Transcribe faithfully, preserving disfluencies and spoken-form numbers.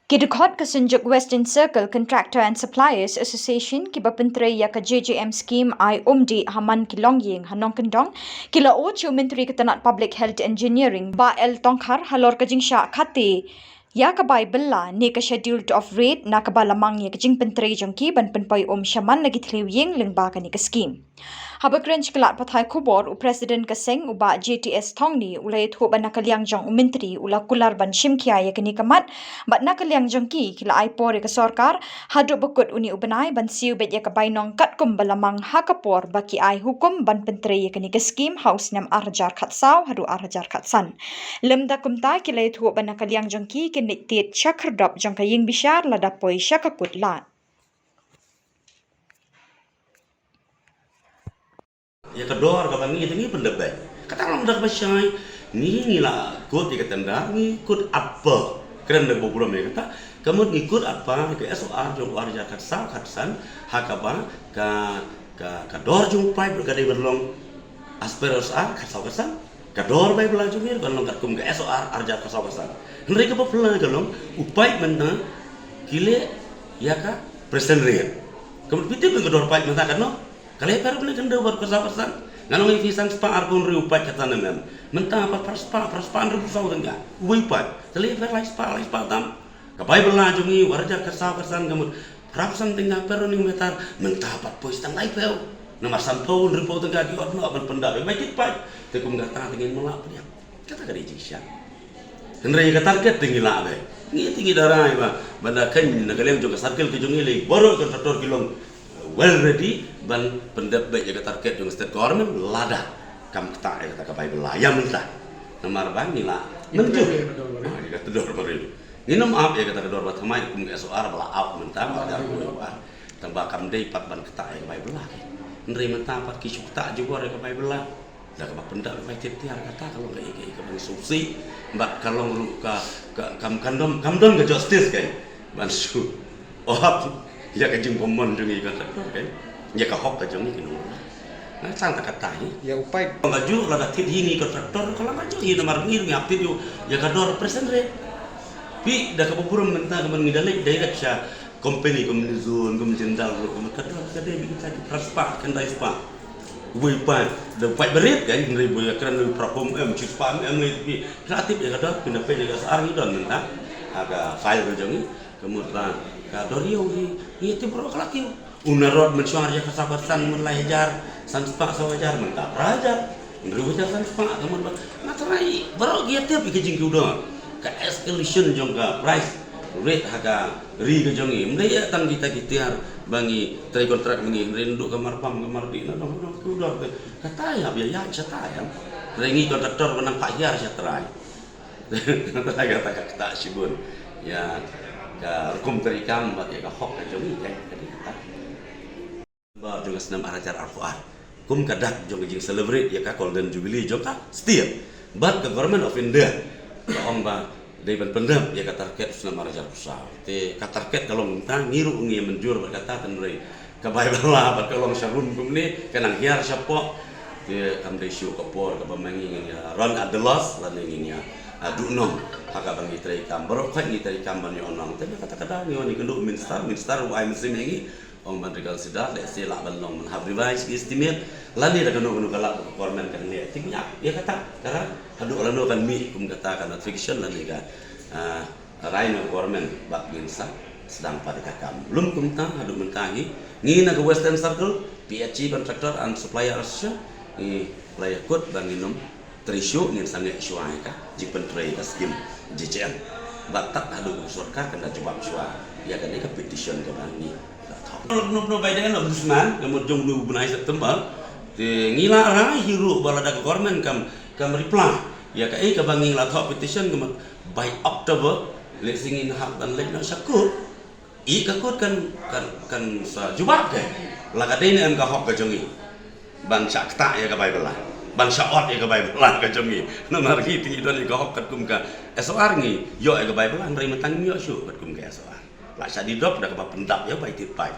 Ki dkhot ka Synjuk Western Circle Contractor and Suppliers Association kiba pyntrei ïa ka J J M scheme ai umdih ha man ki longïing ha Nongkyndong ki la ong sha u Myntri ka tnat Public Health Engineering Bah L Tongkhar halor ka jingshah khate ïa ka bai bylla ne ka Schedule of Rate na kaba la mang ïa ka jingpyntrei jong ki ban pynpoi um sha man la ki thliew ïing lyngba kane ka scheme. Haba kren sha ki lad pathai khubor, u President ka seng u Bah J T S Thongni u la ïathuh ba na ka liang jong u Myntri u la kular ban shim khia ïa kane ka mat, bad na ka liang jong ki ki la ai por ïa ka sorkar haduh ba kut une u bnai ban siew beit ïa ka bainong katkum ba la mang ha ka por ba ki ai hukum ban pyntrei ïa kane ka scheme ha u snem ar hajar khatsaw haduh ar hajar khatsan. Lymda kumta ki la ïathuh ba na ka liang jong ki kin leit tied sha khyrdop jong ka ïing bishar lada poi sha ka kut lad. Ïa ka dor kaba ngi te ngi pyndep beit. Kata long da kaba shai, ngi ngi la kut ïa ka tender, ngi kut apa. Kren da kaba burom ïa kata. Ka mut ngi kut apa ïa ka S O R jong u ar hajar khatsaw khatsan, ha kaba ka, ka, ka dor jong u paip ka dei ban long as per S O R khatsaw khatsan. Ka dor bai bylla jong ngi kan long katkum ka S O R ar hajar khatsaw khatsan. Hynrei kaba phylla ka long u paip mynta ki leh ïa ka present rate. Ka mut phi tip ka dor paip mynta katno? Ka leh pher bnai khyndew bad khatsaw khatsan. Ngan ong ïa phi, san spah arphew hynriew u paip khatsan mm. Mynta pat phra spah, phra spah hynriewphew saw tyngka uwei u paip. Te leh pher lai spah, lai spah tam. Ka bai bylla jong ngi u ar hajar khatsaw khatsan ka mut phra phew san tyngka per running meter, mynta pat poi tang laiphew. Namar sanphew hynriewphew tyngka ki ot noh ban pyndap ïa ka bai tied paip. Te kum kata te ngin ym lah pdiang. Kata ka dei jingshisha. Hynrei ka target te ngi lah beit. Ngi te ngi da rai ba, ba na ka, na ka liang jong ka circle ka jong ngi lei baroh ki contractor ki long well ready ban pyndep beit ïa ka target jong ka state government lada kam ktah ïa kata ka bai bylla ïa mynta. Namar ba ngi lah mynjur. Ah, ïa kata dor barim. Ngin ym ap ïa kata ka dor ba thymmai kum ka S O R ba la ap mynta, ba ka dor ba. Tang ba kam dei pat ban ktah ïa ka bai bylla. Hynrei mynta pat ki shu ktah jubor ïa ka bai bylla. Da kaba pyndap ïa ka bai tied tiar kata ka long kaei kaei kaba ngi sngewsih. Bad ka long ruh ka, ka, kam, kam don, kam don ka justice kaei. Ban shu ap ïa ka jingbymman jong ngi contractor kaei. Ïa ka hok ka jong ngi ki nong. Nga tang ta kata hi. Ïa u paip. Ka juh la ka thied hi ngi contractor ka la ka juh hi namar ngi ruh ngi ap thied ïa ka dor present rate. Phi da kaba burom mynta ka ban ngi da leit direct sha company kum Nizon kum Jindal ruh kum ka dor ka dei beit kita ki phra spah khyndai spah. Uwei u paip da u paip barit kan hynrei ba ïa kren u phra phew mm, shi spah mm lei phi. Phi la tip ïa ka dor phi na peit ïa ka S O R ngi don mynta. Ha ka file ka jong ngi. Ka mut ba ka dor ïew hi, ngi tip baroh ka la kiew. Una rod mynshuwa ar hajar khatsaw khatsan mut lai hajar, san spah saw hajar mynta phra hajar. Hynriew hajar san spah ka mut ba. Nga tharai baroh ki ïa tip ïa ka jingkiew dor. Ka escalation jong ka price rate ha ka ri ka jong ngi. Ym dei ïa tang kita ki tiar ba ngi trei kontrak ba ngi hynrei naduh ka mar pam ka mar dih na dong dong kiew dor te. Kata ïa ba ïa ïa shata ïa. Hynrei ngi kontraktor ba nang phah hiar sha trai. Kata ka ktah shibun ïa ka rukom treikam bad ïa ka hok ka jong ngi, eh, ka dei kata. Ba jong ka snem ar hajar arphew ar kum ka dak jong ka jing celebrate ïa ka Golden Jubilee jong ka state bad ka Government of India ka ong ba dei ban pyndep ïa ka target snem ar hajar arphew saw. Te ka target ka long mynta ngi ruh ngi mynjur bad kata, hynrei ka bai bylla bad ka long sha rum kumne ka nang hiar shapoh. Te kam dei shuh ka por kaba ma ngi ngin ïa run at the loss lane ngin ïa, ah, duh nong ha kaba ngi treikam. Baroh khoit ngi treikam ban ïoh nong. Te na kata ka daw ngi wan ïakynduh u minister, minister u ai mynsiem ïa ngi, ong ban reconsider, lehse lah ban long ban hap revise ki estimate lane da kano kano ka lad ba ka government kan leh. Te ngi ap ïa kata ka rai haduh lano kan mih kum kata ka notification lane ka, ah, rai na government bad ngin sa sdang pat ïa ka kam. Lym kumta haduh mynta hi ngi na ka Western Circle P H E Contractor and Supplier Association ngi la ïakut ba ngin ym trei shuh, ngin sa ngeit shuwa ïa ka jingpyntrei ka skim J J M. Bad tad haduh ba ka sorkar kan da jubab shuwa ïa kane ka petition kaba ngi la thoh. Nop nop bai dei ombudsman ka mut jong u bnai September. Te ngi la rai hi ruh ba lada ka government kam, kam reply ïa kaei kaba ngi la thoh petition ka mut by October, lehse ngin hap ban leit noh sha kut. I ka kut kan, kan, kan sa jubab ka. La ka dei ne em ka hok ka jong ngi ban shah ktah ïa ka bai bylla, ban shah ot ïa ka bai bylla ka jong ngi. Namar ngi te ngi don ïa ka hok katkum ka S O R, ngi ïoh ïa ka bai bylla, hynrei mynta ngim ïoh shuh katkum ka S O R. La shah die dok da kaba pyndap ïa bai tied paip.